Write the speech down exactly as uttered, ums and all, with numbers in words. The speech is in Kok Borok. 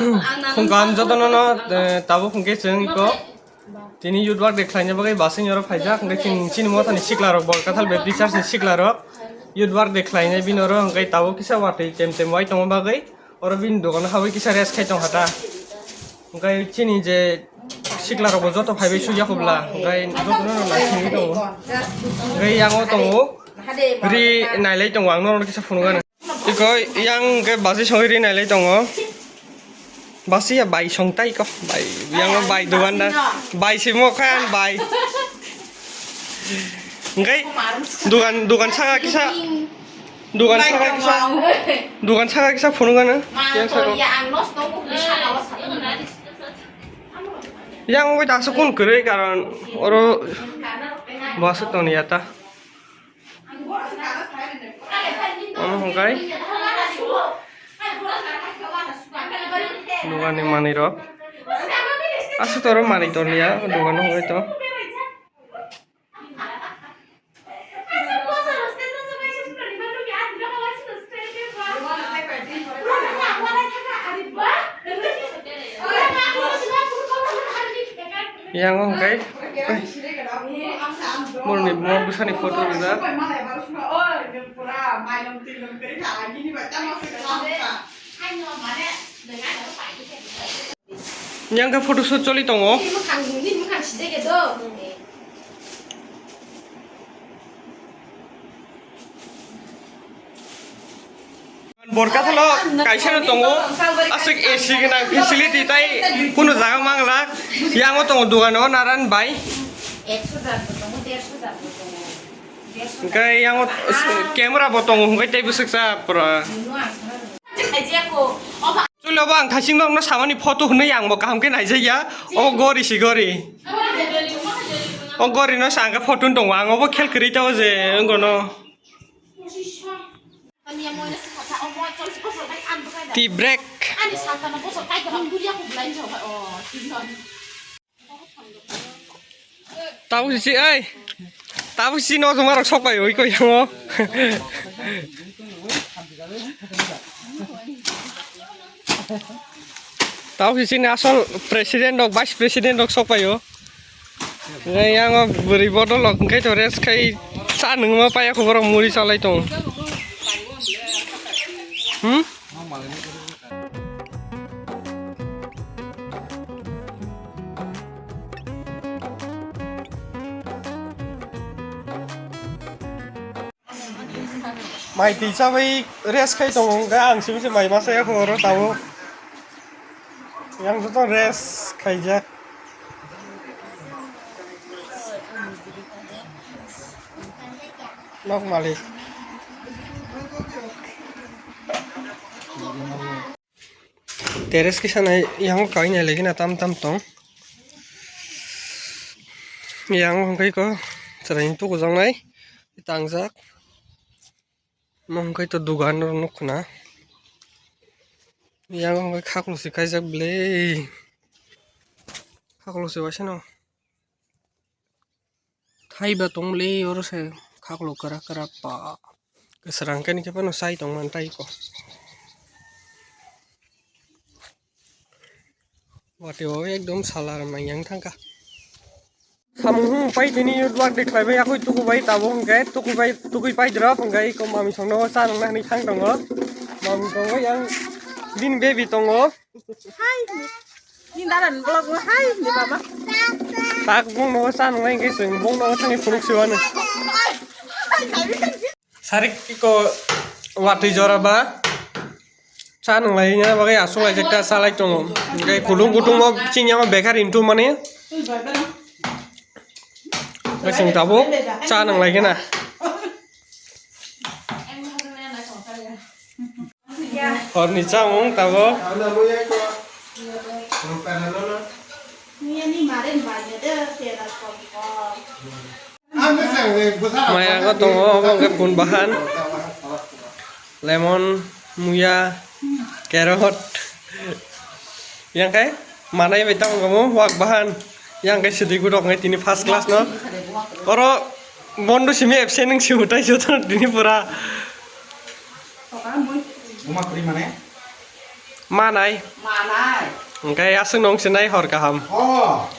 Khungkam jotono no, eh, tabuk hwnkhe chwng iko tini youth work de khlaina bagwi basing oro phaijak, hwnkhe chini, chini mothani sikla rok, Borkathal Baptist Church ni sikla rok youth work de khlainai bini oro, hwnkhe tabuk kisa watwi tem tem wai tongma bagwi oro bini dogano habwi kisa rest khai tong kha ta. Hwnkhe chini je sikla rok bo joto phaibai sui ya khobla, hwnkhe jotono no naisingwi tongo. Hwnkhe yango tongo, ri nailai tongo, ang norok kisa phunukgano. Iko yang ke basi songwi ri nailai tongo. Basi ya bai song tai ko. Bai, yang bai dugan da. Bai si mo khan bai. Ngai dugan, dugan saka kisa. Dugan saka kisa. Dugan saka kisa phunukgano. Yang saka. Yang bai daso kun kwrwi karon oro basi toni ya ta. Omo hwnkhe dogani manwi rok. Aswk toro manwi tongya dogano hwnkhe to. Yang hwnkhe borni mo bwsani photo rijak. Yang khe photoshoot choli tongo. Borkathalo kaisa no tongo, aswk A C gwnang facility tai kunu jaga mangla. Yango tongo dogano naran bai. Hwnkhe yango camera bo tongo, hwnkhe tei bwswk cha pura. Chulo bo ang thasing rok no samani photo hwnwi ang bo kaham khe naijakya. O gori si gori. O gori no sa ang khe photo tongo, ang obo khel kwrwi tao je wngno. Tea break. Tabuk sisi, ai. Tabuk sisi no joma rok sok pai oi koi yango. Tabuk sisi ni asol president rok, vice president rok sok pai o. Ngai yango bwrwi bodol rok hwnkhe to rest khai cha nungma paya khobor rok muri chalai tong. Hmm? Mai twi chabai rest khai tongo, hwnkhe ang simi se mai masa ya khoro tabuk. Yang joto rest khaijak. Nok malik. Teres kisa nai yang kai nai lagi na tam tam tong. Yang hongkai ko serai tu kujang nai tangjak. Mongkai to dugan ro nuk na. Yang hongkai khaklo si kaijak ble. Khaklo si waisa no. Thaiba tongmole oro se khaklo kwrak kwrak pa. Kwsrang khe ni khe phano sai tongmani tai ko. Watwi o ekdom salar mangyang thangkha. Samung hum pai tini youth work de khlaibai yakhui tukubai tabuk hwnkhe tukubai tukui pai drop hwnkhe iko mami songno cha nungna hwnwi thang tongo. Mami tongo yang bini baby tongo. Hai. Ni dalan vlog mo hai ni mama. Tak bung no cha nung lai ke sung bung no thang phunuk siwano. Sarik iko watwi jora ba. Cha nung lai na bagai asung lai jakta salai tongo. Ngai kulung kutung mo ching yama bekar intu mane. Ngai sung tabo cha nung lai na. Horni chamung tabuk. Maya go tongo, obo hwnkhe pun bahan. Lemon, muya, carrot. Yang kai? Manai bai tamo kamo wak bahan. Yang kai sidi gudok ngai tini first class no. Oro bondo simi absent nang si utai joto tini pura. Uma kri mane? Manai. Manai. Hwnkhe aswk nung sinai hor kaham. Oh.